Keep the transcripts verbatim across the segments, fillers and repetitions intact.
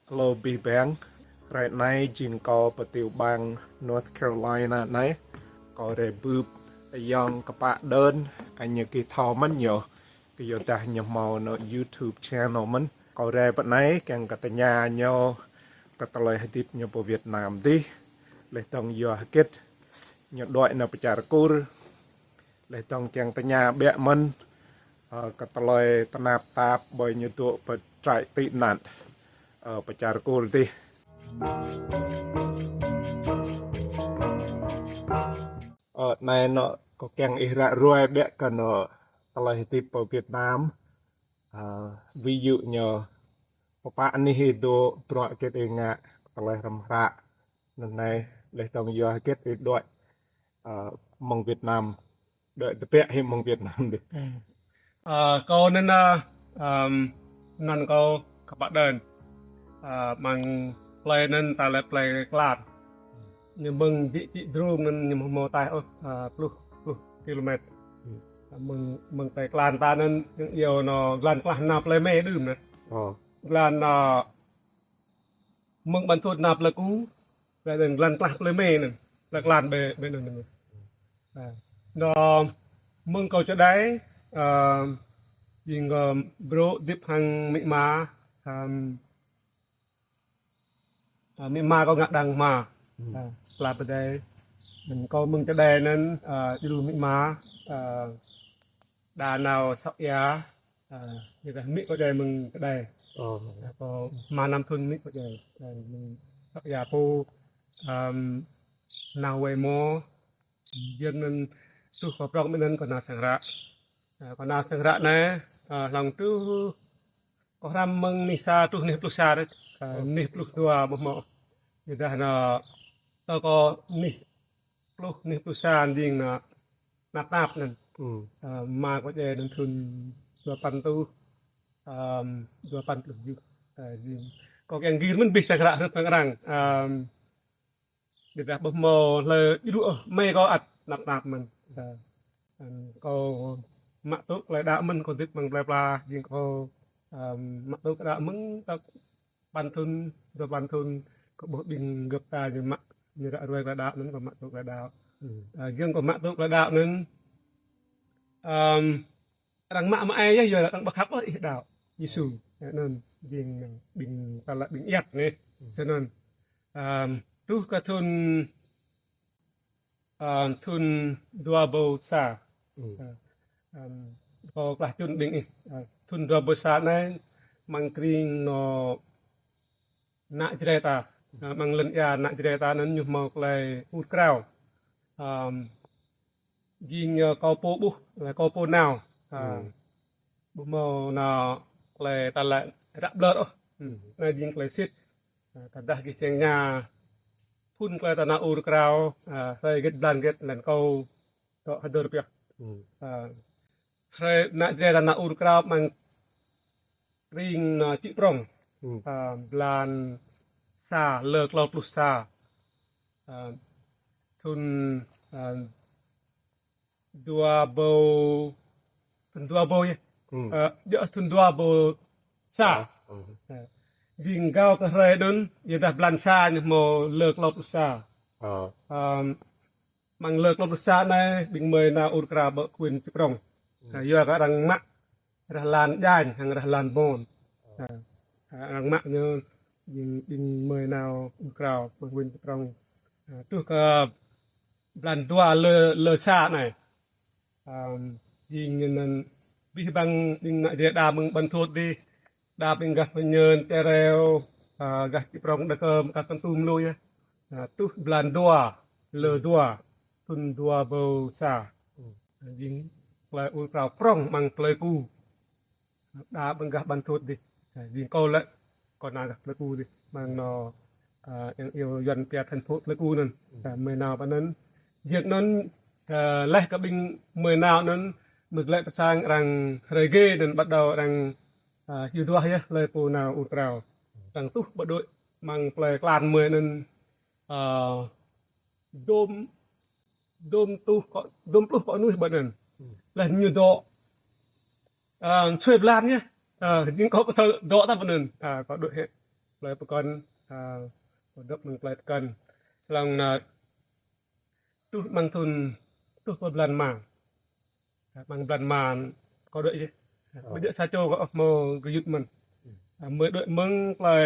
Hello, abih bang. Hrơi anai jing kâo pơ tiểu bang North Carolina anai. Kâo rai bưp ayŏng kpă Đơn, anai gih thâo mơ̆n yơh. Kơ yua dah ñu hmâo anŏ YouTube channel mơ̆n. Kâo rai pơ anai kiăng kơ tơña ñu kơ tơlơi hơdip ñu pơ Việt Nam dih. Laih dơ̆ng yua hơget ñu đuaĭ nao pơ čar Kur. Laih dơ̆ng kiăng tơña ƀiă mơ̆n, ơ, kơ tơlơi tơnap tap ƀơi ñu dŏ pơ trại tị nạn, ơ, pơ čar Kur dih. Ơ, anai anŏ kâo kiăng ih ră ruai ƀiă kơ anŏ tơlơi hơdip pơ Việt Nam. Ơ, ví dụ ñu pơpă anih ih dŏ, bruă hơget ih ngă, tơlơi hrăm hră. Anŭn anai, laih dơ̆ng yua hơget ih đuaĭ, ơ, mơ̆ng Việt Nam. Đuaĭ tơbiă hĭ mơ̆ng Việt Nam dih. Ơ, kâo anŭn, ơ, ơm, anăn kâo kpă Đơn. Ơ, mơ̆ng plơi anŭn ta lĕ plơi Klan. Ñu mơ̆ng dĭ čĭ drung anŭn ñu hmâo taih ôh, ơ, pluh, pluh kilomet. Mơ̆ng, mơ̆ng plơi Klan ta anŭn, ñu iâu anŏ glan klah nao plơi Mê đưm anŭn. Ơ. Glan, ơ, mơ̆ng Ƀăn Thut nao plơi Ku, laih dơ̆ng glan klah plơi Mê anŭn, plơi Klan ƀơi, ƀơi anŭn anŭn. Ơ. Anŏ mơ̆ng kâo čơđai, ơ, jing kâo brŏ hơdip hăng amĭ ama, ơm, ơ, amĭ ama kâo ngă đang hma. Ơ, pla pơdai. Anŭn kâo mơ̆ng čơđai anŭn, ơ, djru amĭ ama, ơ, đa nao sŏk ia, ơ, ñu kah amĭ kâo djai mơ̆ng čơđai. Ơ. Kâo hma năm thŭn amĭ kâo djai. Ơ, mơ̆ng sŏk ia pô, ơm, nao wai mô, yơh anŭn truh kâo prŏng mơ̆n anŭn kâo nao sang hră. Ơ, kâo nao sang hră anai, ơ, hlŏng truh kâo hrăm mơ̆ng anih sa truh anih pluh sa đôč. Ơ, anih pluh dua ƀu hmâo. Yua dah anŏ tơ kâo anih pluh, anih pluh sa jing anŏ tơnap tap anŭn. Ơ, ama kâo djai anŭn thŭn dua păn rơtuh, ơm, dua păn pluh tơjuh. Ơ, jing kâo kiăng gir mơ̆n abih sang hră hrŏm hăng arăng. Ơm, Yua dah ƀu hmâo hlơi djru ôh, amai kâo ăt tơnap tap mơ̆n. Ơ, ơ, kâo mă tŭ tơlơi đaŏ mơ̆n, kâo hơdip amăng plơi pla, jing kâo, ơ, mă tŭ tơlơi đaŏ mơ̆ng tơ̆ păn thŭn, dua păn thŭn, kâo ƀuh ƀing gơ̆p ta ñu mă, ñu ră ruai tơlơi đaŏ anŭn, kâo mă tŭ tơlơi đaŏ. Ơ, jing kâo mă tŭ tơlơi đaŏ anŭn, ơ, arăng mă mă ai yơh, yua arăng ƀu khăp ôh ih đaŏ Yêsu. Anŭn, ƀing, ƀing ta lăi ƀing ayăt anai. Snăn. Ơm, truh kơ thŭn, ơm, thŭn dua rơbâo sa. Ơ, ơm, kâo klah čŭn ƀing ih. Ơ, thŭn dua rơbâo sa anai, amăng krĭng anŏ ană Jrai ta. Ơ, amăng lŏn ia ană Jrai ta anŭn ñu hmâo tơlơi ur krao. Ơm, jing, ơ, kâo pô ƀuh, lĕ kâo pô nao. Ơ, ƀu hmâo anŏ tơlơi ta lăi ră ƀlŏr ôh. Anai jing tơlơi sĭt. Ơ, tơdah gih kiăng ngă phŭn tơlơi ta nao ur krao, ơ, hrơi hơget blan hơget lĕ kâo dŏ hơdơr pioh. Ơ, hrơi ană Jrai ta nao ur krao amăng krĭng anŏ čư̆ prŏng. Ơ, blan sa, lơ klâo pluh sa. Ơ, thŭn, ơ, dua rơbâo, thŭn dua rơbâo yơh. Ơ, djơ̆ thŭn dua rơbâo sa. Ơ, jing gao kơ hrơi anŭn, yua dah blan sa ñu hmâo lơ klâo pluh sa. Ơ, amăng lơ klâo pluh sa anai, ƀing gơmơi nao ur krao ƀơi huyện Čư̆ Prŏng. Ơ, yua kơ arăng mă rah lan Janh hăng rah lan Mon. Ơ, arăng mă ñu, jing ƀing gơmơi nao ur krao ƀơi huyện Čư̆ Prŏng. Ơ, truh kơ blan dua lơ, lơ sa anai. Ơm, jing ñu anŭn abih bang ƀing ană Jrai đa mơ̆ng Ƀăn Thut dih, đa ƀing gah Pơñen, Čeo Reo, ơ, gah Čư̆ Prŏng, Đa Kơm, gah Kon Tum lui yơh. Ơ, truh blan dua, lơ dua, thŭn dua rơbâo sa. Jing tơlơi ur krao prŏng amăng plơi Ku. Đa ƀing gah Ƀăn Thut dih. Ơ, jing kâo lĕ, kâo nao gah plơi Ku dih. Amăng anŏ, ơ, yang iâu Yuăn pia thành phố Pleiku anŭn. Ơ, gơmơi nao pơ anŭn. Jing anŭn, ơ, laih kơ ƀing gơmơi nao anŭn, mơ̆ng glaĭ pơ sang arăng hrơi gê anŭn bắt đầu arăng, ơ, hyu duah yơh, hlơi pô nao ur krao. Arăng tuh ƀu đuaĭ amăng plơi Klan gơmơi anŭn, ơ, dôm, dôm tuh kơ, dôm pluh kơ mơnuih ƀơi anŭn. Laih ñu dŏ, ơ, sui blan yơh. Ơ, jing kâo ƀu thâo dŏ ta ƀơi anŭn. Ơ, kâo đuaĭ hĭ. plơi pơkŏn, a, pơdŏp mơ̆ng plơi pơkŏn. Hlŏng anŭn truh mơ̆ng thŭn, truh pơ blan rơma. A, mơ̆ng blan rơma kâo đuaĭ yơh. Ơ. Ƀu djơ̆ sa čô kâo ôh, hmâo gơyut mơ̆n. A, gơmơi đuaĭ mơ̆ng plơi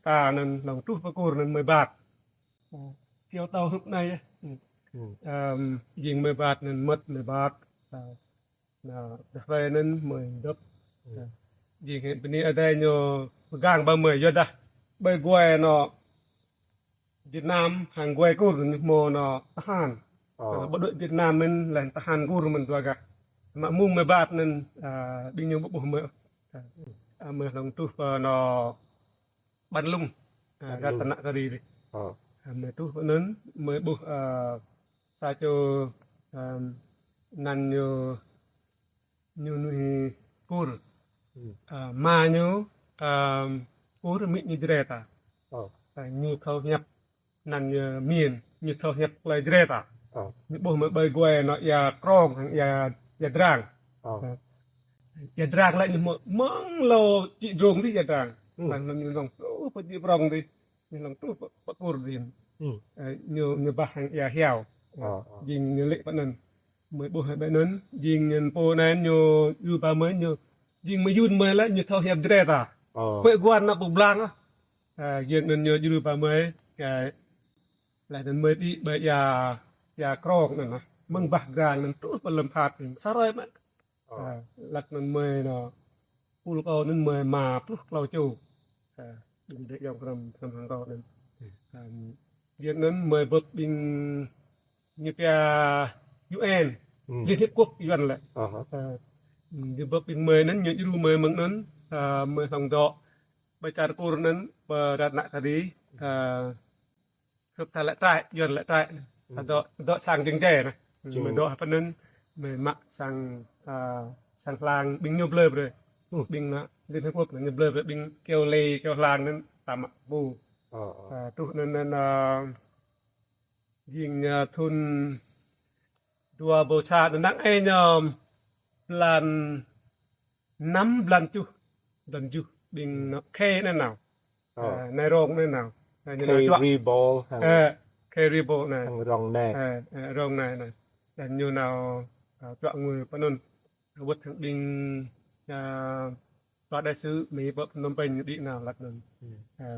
ta anŭn hlŏng truh pơ Kur anŭn gơmơi rơbat. A, kyâo tâo hrup anai yơh. Ơ. Ăm, jing gơmơi rơbat anŭn mơmŏt gơmơi rơbat. A, anŭn, dah hrơi anŭn gơmơi dŏp. Ơ. A, jing hĭ bơni Adai ñu pơgang ba gơmơi, yua dah ƀơi guai anŭn Việt Nam hăng guai Kur ñu hmâo anŭn tơhan. Ơ. Ơ, bộ đội Việt Nam mơ̆n lĕ tơhan Kur mơ̆n dua gah. Mă mơ̆ng gơmơi rơbat anŭn, a, ƀing ñu ƀu ƀuh gơmơi. A, gơmơi hlŏng truh pơ anŭn Ban Lung, a, Ban Lung. Ratanakiri dih. Ơ. A, gơmơi truh pơ anŭn, gơmơi ƀuh, a, sa čô, a, anăn ñu ñu nuih Kur. Ơ. A, ama ñu, a, Kur, amĭ ñu Jrai ta. Ơ. A, ñu thâo hiăp anăn ñu Miên, ñu thâo hiăp plơi Jrai ta. Ơ. Ñu ƀuh gơmơi ƀơi guai anŭn ia Krông, ia, ia Drang. Ơ. A, ia Drang lĕ ñu mơ̆ng, mơ̆ng lŏ či drông dih ia Drang. Ơ. Lăng ñu nong, ơ, pơ či prong dih. Ñu hlŏng truh pơ, pơ Kur dih. Ơ. A, ñu, ñu bah hăng ia Hiao. Ơ, ơ. Jing ñu lĕ pơ anŭn. Gơmơi ƀuh hĭ ƀơi anŭn, jing ñu pô anai ñu, yua ba gơmơi ñu, jing gơmơi yun gơmơi lĕ ñu thâo hiăp Jrai ta. Ơ. Khuĕ guan ană pô blang ah. A, jing anŭn ñu yua ba gơmơi, a, lĕ anŭn gơmơi đĭ ƀơi ia, ia Krông anŭn ah. Mơ̆ng bah Drang anŭn truh pơ Lâm Thao anŭn sa hrơi mơ̆n. Ơ. A, lăk anŭn gơmơi anŭn, pul kâo anŭn gơmơi rơma pluh klâo čô. A, ƀing adơi ayŏng krăm, krăm hăng kâo anŭn. Ơ. A, jing anŭn gơmơi bưp ƀing ñu pia U N, Ơ. Liên Hiệp Quốc Yuan lĕ. Ơ hă. A, ñu bưp ƀing gơmơi anŭn, ñu djru gơmơi mơ̆ng anŭn, a, gơmơi hlŏng dŏ ƀơi čar Kur anŭn, pơ Ratanakiri, a, hrup tha lĕ trại, Yuan lĕ trại. Ơ. A, dŏ, dŏ sang jing jai anŭn. Ơ. Gơmơi dŏ pơ anŭn, gơmơi mă sang, a, sang hlang ƀing ñu blơi brơi. Ơ. Ƀing anŭn Liên Hiệp Quốc anŭn ñu blơi brơi, ƀing kiaŏ lĕ, kiaŏ hlang anŭn ta mă ƀu. Ơ, ơ. A, truh anŭn, anŭn, a, jing, a, thŭn dua rơbâo sa anŭn năng ai ñu blan năm, blan tơjuh, blan tơjuh ƀing anŭn khê anŭn nao. Ơ. A, nai rong anŭn nao. A, ñu nao khê čuă. Ri Bol hăng, ơ, khê Ri Bol anai. Hăng rong anai. A, a, rong anai anŭn. Anŭn ñu nao, a, čuă ngui pơ anŭn. Wơ̆t hăng ƀing, a, tòa đại sứ Mi pơ Phnom Penh đĭ nao lăk anŭn. Ơ.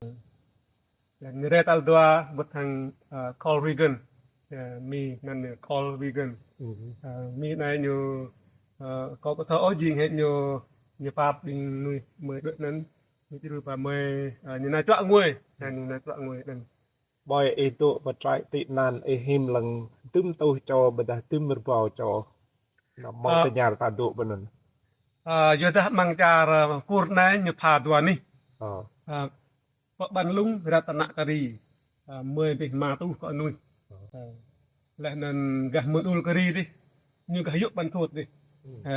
A, anŭn ñu rai tal dua wơ̆t hăng, a, Carl Regan, a, Mi anăn ñu Carl Regan. Ơ. A, Mi anai ñu, a, kâo ƀu thâo ôh jing hĭ ñu, ñu pap ƀing nuih gơmơi đuaĭ anŭn. Ñu či djru ba gơmơi, a, ñu nao čuă ngui. A, ñu nao čuă ngui anŭn. Ƀơi ih dŏ pơ trại tị nạn ih him lăng dŭm rơtuh čô ƀôdah dŭm rơbâo čô. Anŭn mơ̆ng, ơ, tơña ta dŏ pơ anŭn. A, yua dah mơ̆ng čar, a, Kur anai ñu pha dua anih. Ơ. A, pơ Ban Lung, Ratanakiri. A, gơmơi ƀing rơma rơtuh kơ anuih. Ơ. A, lĕ anŭn gah Mondulkiri dih. Ñu gah yŭk Ban Thut dih. Ơ. A,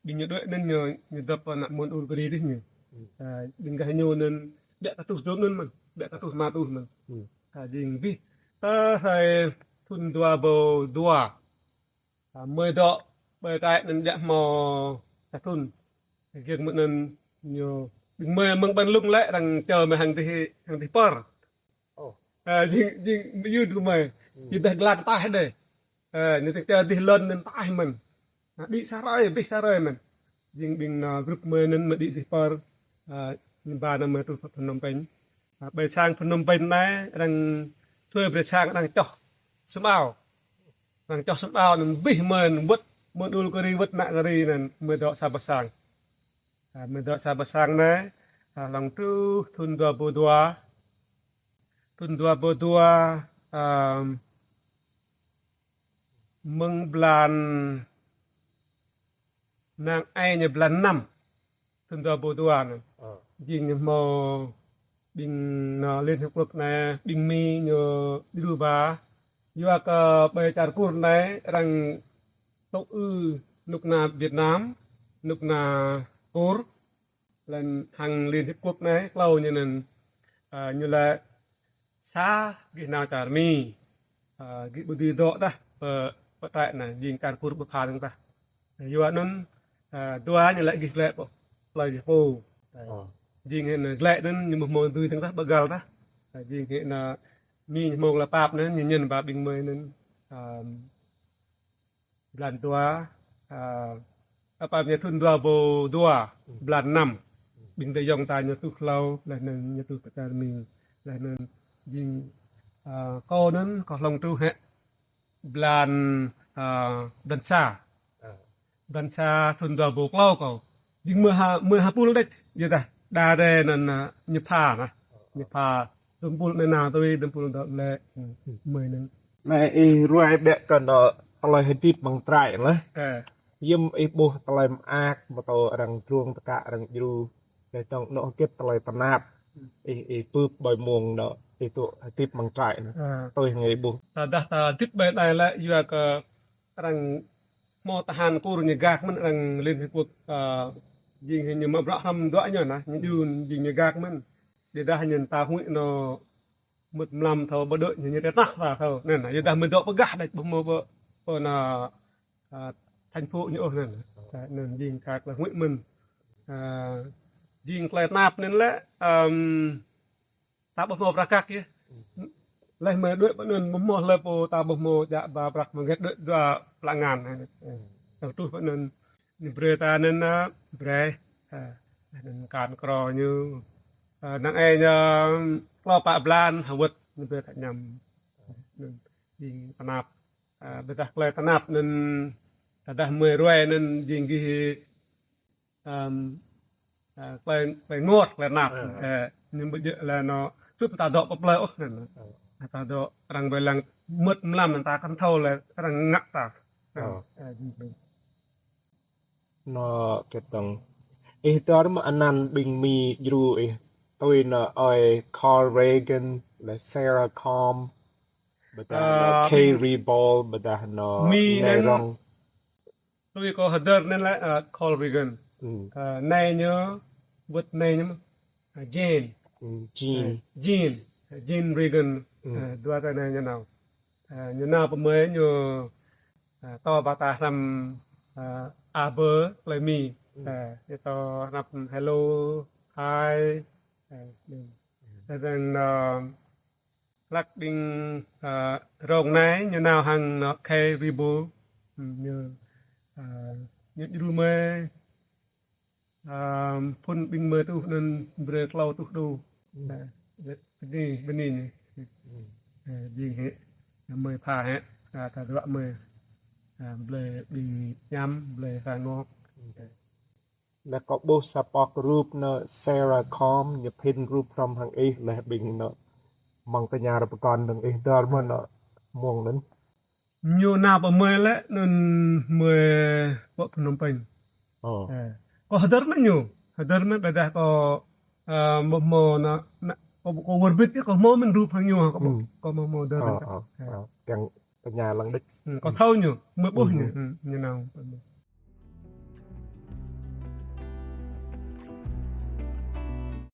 ƀing ñu đuaĭ anŭn ñu, ñu dŏp ană Mondulkiri dih ñu. Ơ. A, ƀing gah ñu anŭn ƀiă kơ rơtuh dŏ anŭn mơ̆n. Ƀiă kơ rơtuh rơma rơtuh mơ̆n. Ơ. A, jing ƀing tơ hrơi thŭn dua rơbâo dua. A, gơmơi dŏ ƀơi trại anŭn ƀiă hmâo sa thŭn. Giŏng mơ̆ng anŭn ñu, ƀing gơmơi mơ̆ng Ban Lung lĕ arăng čơ gơmơi hăng dih, hăng dih pơr. Ơ. A, jing, jing mơyun gơmơi. Ơ. Jing dah glan taih dih. A, ñu tơ̆k čơ dih lŏn anŭn taih mơ̆n. A, đĭ sa hrơi, abih sa hrơi mơ̆n. Jing ƀing anŭn grup gơmơi anŭn mơ̆ đĭ dih pơr. A, ñu ba anŭn gơmơi truh pơ Phnom Penh. A, ƀơi sang Phnom Penh anai, arăng thuê brơi sang arăng čoh sum ao. Arăng čoh sum ao anŭn abih mơ̆n wơ̆t, Mondulkiri wơ̆t Ratanakiri anŭn gơmơi dŏ sa boh sang. A, gơmơi dŏ sa boh sang anai, a, hlŏng truh thŭn dua rơbâo dua. Thŭn dua rơbâo dua, a, mơ̆ng blan năng ai ñu blan năm. Thŭn dua rơbâo dua anŭn. Ơ. Jing ñu hmâo ƀing anŭn Liên Hiệp Quốc anai, ƀing Mi ñu djru ba. Yua kơ ƀơi čar Kur anai arăng tŏ ư kơnuk kơna Việt Nam, kơnuk kơna Kur. Lĕ hăng Liên Hiệp Quốc anai, klâo ñu anŭn, a, ñu lĕ sa gih nao čar Mi. A, gih ƀu dưi dŏ tah pơ, pơ trại anai, jing čar Kur ƀu pha dơ̆ng tah. Yua anŭn, a, dua ñu lĕ gih lĕ pơ plơi gih pô. Ơ. Jing hĭ anŭn glĕ anŭn ñu mơ̆ hmâo dưi tơ̆ng tah ƀơi găl tah. Jing hĭ anŭn mi ñu hmâo lĕ pap anŭn ñu ñen ba ƀing mơi anŭn, ơ, blan dua, ơ, apa ñu thun dua rơbâo dua, blan năm. Ƀing tơ yŏng ta ñu tuh hlâo, laih anŭn ñu tuh pơčar mi, laih anŭn jing, ơ, kâo anŭn, kâo hlŏng truh hĭ blan, ơ, blan sa. Blan sa thun dua rơbâo klâo kâo. Jing mơ̆ ha, mơ̆ ha pul đĕč, yua dah đa rê anŭn, ơ, ñu pha anŭn. Ñu pha dŭm pul anai nao tui, dŭm pul dŏ lĕ, mơi anŭn. Anai ih ruai ƀĕ kơ anŏ tơlơi hơdip amăng trại lah. Ơ. Hiư̆m ih ƀuh tơlơi mơak, mơ̆ tơ arăng drông tơkă arăng djru. Lĕ tơ̆ng anŏ hơget tơlơi tơnap. Ih, ih bưp ƀơi mông anŏ, ih tŭ hơdip amăng trại anŭn. Ơ. Tui hăng ih ƀuh. Tơdah ta hơdip ƀơi anai lĕ, yua kơ arăng hmâo tơhan Kur ñu gak mơ̆n arăng Liên Hiệp Quốc, ơ, jing hĭ ñu mă bruă hrŏm dua ñu anŭn, ñu djru jing ñu gak mơ̆n. Ƀiădah ñu ta huĭ anŏ mŭt mlam thâo ƀu dŏ ñu ñu tơnah ta thâo. Anŭn, yua dah mơ̆ dŏ pơ gah đĕč ƀu hmâo ƀu, ƀu anŏ, ơ, thành phố ñu ôh anŭn. Anŭn jing kăk lĕ huĭ mơ̆n. Ơ, jing tơlơi tơnap anŭn lĕ, ơ, ta ƀu hmâo prăk kăk yơh. Laih mơi đuaĭ pơ anŭn ƀu hmâo hlơi pô ta ƀu hmâo djă ba prăk mơ̆ng gĕt đuaĭ dua pla ngăn. Tơl truh pơ anŭn ñu brơi ta anŭn, ơ, brơi. Ơ, anŭn kan krô ñu. Ơ, năng ai ñu klâo pă blan hơwơ̆t ñu brơi ta añăm. Anŭn jing tơnap. Ơ, ƀiădah tơlơi tơnap anŭn tơdah mơi ruai anŭn jing gih ơ, ơ, tơlơi, tơlơi ngŏt, tơlơi tơnap. Ơ. Ơ, ñu ƀu djơ̆ lĕ anŏ, tŭ ta dŏ pơ plơi ôh anŭn. Ơ. Ta dŏ arăng ƀơi lăng mŭt mlam anŭn ta kăn thâo lĕ arăng ngă ta. Ơ. Ơ, jing hĭ. Anŏ kơtang. Ih dơ̆r mơ̆ anăn ƀing mi djru ih tui anŏ ơi Carl Regan, lĕ Sarah Kalm, ƀôdah anŏ, ơ, Kay Riboal, ƀôdah anŏ mi Nay anŭn Rong. Tui kâo hơdơr anŭn lĕ, ơ, Carl Regan. Ơ, nay ñu, wơ̆t nay ñu, ơ, Jane. Jane. Ơ, Jane. Jane Regan. Ơ, dua tơlơi anai ñu nao. Ơ, ñu nao pơ mơi ñu, ơ, tŏ ba ta hrăm, ơ, a bơ tơlơi mi. Ơ, ñu tŏ hrăm hello, hi. Ơ, anŭn. Tơdang, ơ, hlăk ƀing, ơ, rong anai ñu nao hăng anŏ Kay Riboal. Ñu, ơ, ñu djru mơi, ơ, phŭn ƀing mơi tuh anŭn brơi klâo tuh đu. Ơ, bơni, bơni ñu. Ơ, jing hĭ, mơi pha hĭ, ơ, ta ruă mơi, ơ, blơi ƀing añăm, blơi hră ngŏ. Lĕ kâo ƀuh sa pŏk rup anŏ Sarah Kalm, ñu phin rup hrŏm hăng ih lĕ ƀing anŏ mơ̆ng tơña rơpơkŏn dơ̆ng ih dơ̆r mơ̆ anŏ mông anŭn. Ñu nao pơ mơi lĕ anŭn mơi pơ Phnom Penh. Ơ. Ơ. Kâo hơdơr mơ̆n ñu, hơdơr mơ̆n ƀôdah kâo, ơ, hmâo, hmâo anŏ, anŏ, kâo, kâo wơr bĭt yơh, kâo hmâo mơ̆n rup hăng ñu, kâo, kâo hmâo, hmâo hơdơr mơ̆n. Ơ, ơ, ơ. Kiăng tơña lăng đĕč. Kâo thâo ñu, mơi ƀuh ñu, ñu nao.